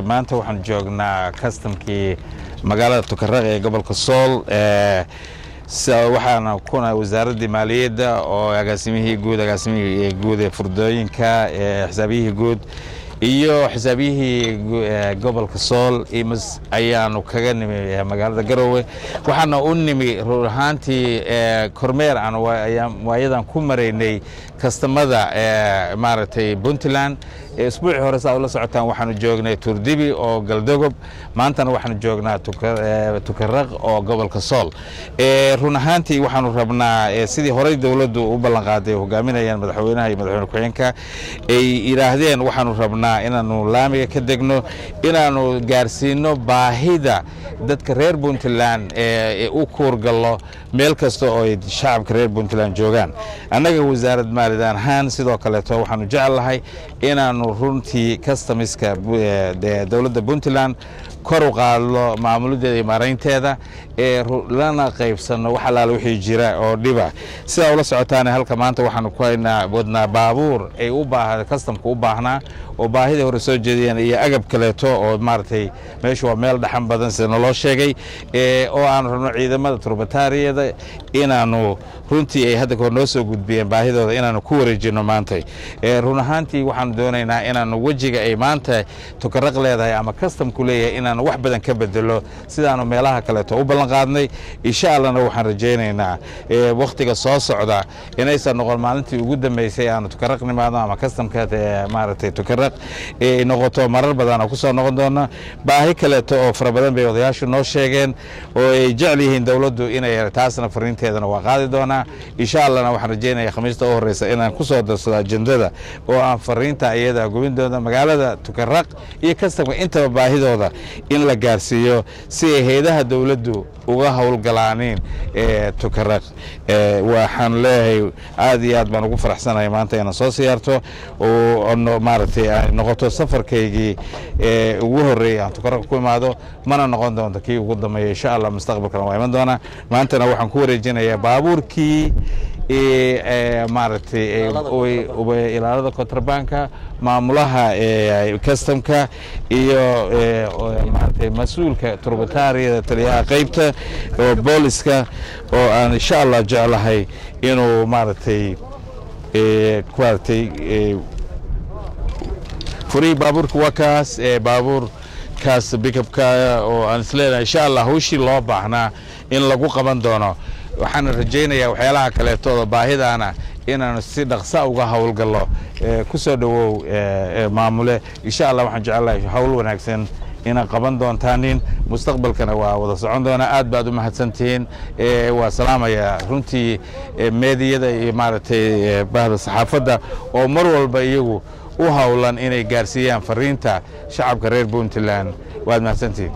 Maanta waxaan joognaa kastamkii magaalada Tukaraq ee gobolka Sool. Waxaana kuna wasaaraddii maaliyadda oo agaasimihii guud, agaasimihii guud ee furdooyinka, xisaabiyihii guud iyo xisaabiyihii gobolka Sool imas ayaanu kaga nimi magaalada Garowe. Waxaana u nimi run ahaantii kormeer aan waayadan ku maraynay kastamada maaragtay Puntland. Isbuucii hore, saa ula socotaan, waxaanu joognay Tuurdibi oo Galdogob, maantana waxaanu joognaa Tukaraq oo gobolka Sool. Run ahaantii waxaanu rabnaa sidii horey dowladdu u ballan qaaday, hogaaminayaan madaxweynaha iyo madaxweyne ku-xigeenka, ay yidhaahdeen waxaanu rabnaa inaanu laamiga ka degno, inaanu gaarsiino baahida dadka reer Puntland, u kuurgallo meel kasta oo ay shacabka reer Puntland joogaan. Annaga wasaarad maaliyad ahaan sidoo kaleeto waxaanu jecel inaanu runtii customiska dowladda Puntland kor u qaadno maamulideeda iyo maaraynteeda, ee lana qaybsanno wax allaala wixii jira oo dhiba. Sidaa ula socotaana, halka maanta waxaanu ku haynaa wadnaa baabuur ay u baaha kastamka u baahnaa oo baahida hore soo jeediyeen iyo agab kaleeto oo maaragtay meeshu waa meel dhaxan badan sida naloo sheegay, oo aanu rabno ciidamada turbataariyada inaanu runtii ay hadda kahor noo soo gudbiyeen baahidooda inaanu ku wareejino maantay. Run ahaantii waxaanu doonaynaa inaanu wejiga ay maanta Tukaraq leedahay ama kastamku leeyahay inaanu wax badan ka bedelo sidaanu meelaha kaleeto u ballan qaadnay. Insha Allahna waxaan rajaynaynaa wakhtiga soo socda inaysan noqon maalintii ugu dambeysay aanu Tukaraq nimaadno ama kastamka maaragtay Tukaraq noqoto. Marar badan oo kusoo noqon doona baahi kaleeto oo fara badan bay odayaashu noo sheegeen oo ay jecel yihiin dowladdu inay taasna fariinteedana waa qaadi doonaa. Insha Allahna waxaan rajaynaya Khamiista u horeysa inaan kusoo darsado ajendada oo aan fariinta iyada gubin doona magaalada Tukaraq iyo kastamka intaba baahidooda in la gaarsiiyo si ay hayadaha dowladdu uga howlgalaaniin Tukaraq. Waxaan leeyahay aad iyo aad baan ugu faraxsanahay maanta inaan soo siyaarto oo maaragtay ay noqoto safarkaygii ugu horreeyay aan Tukaraq ku imaado, mana noqon doonto kii ugu dambeeya. Insha Allah mustaqbalkana waa iman doonaa. Maantana waxaan ku wareejinayaa baabuurkii maaragtay ilaalada kontrabanka, maamulaha kastamka iyo maaragtay mas-uulka turbataariyada, taliyaha qaybta oo booliska, oo aan insha Allah jeclahay inuu maaragtay furihii baabuurka waa kaas, baabuurkaas pickupka oo aan isleenahay insha Allah hawshii loo baahnaa in lagu qaban doono. Waxaana rajaynayaa waxyaalaha kaleetooda baahidaana inaanu si dhaqsa uga howlgallo. Ku soo dhowow maamule. Insha Allah waxaan jecelahay hawl wanaagsan inaad qaban doontaanin, mustaqbalkana waa wada socon doonaa. Aad baad u mahadsantihiin. Waa salaamaya runtii meediyada iyo maaragtay bahda saxaafadda oo mar walba iyagu u howlan inay gaarsiiyaan fariinta shacabka reer Puntland. Waad mahadsantihiin.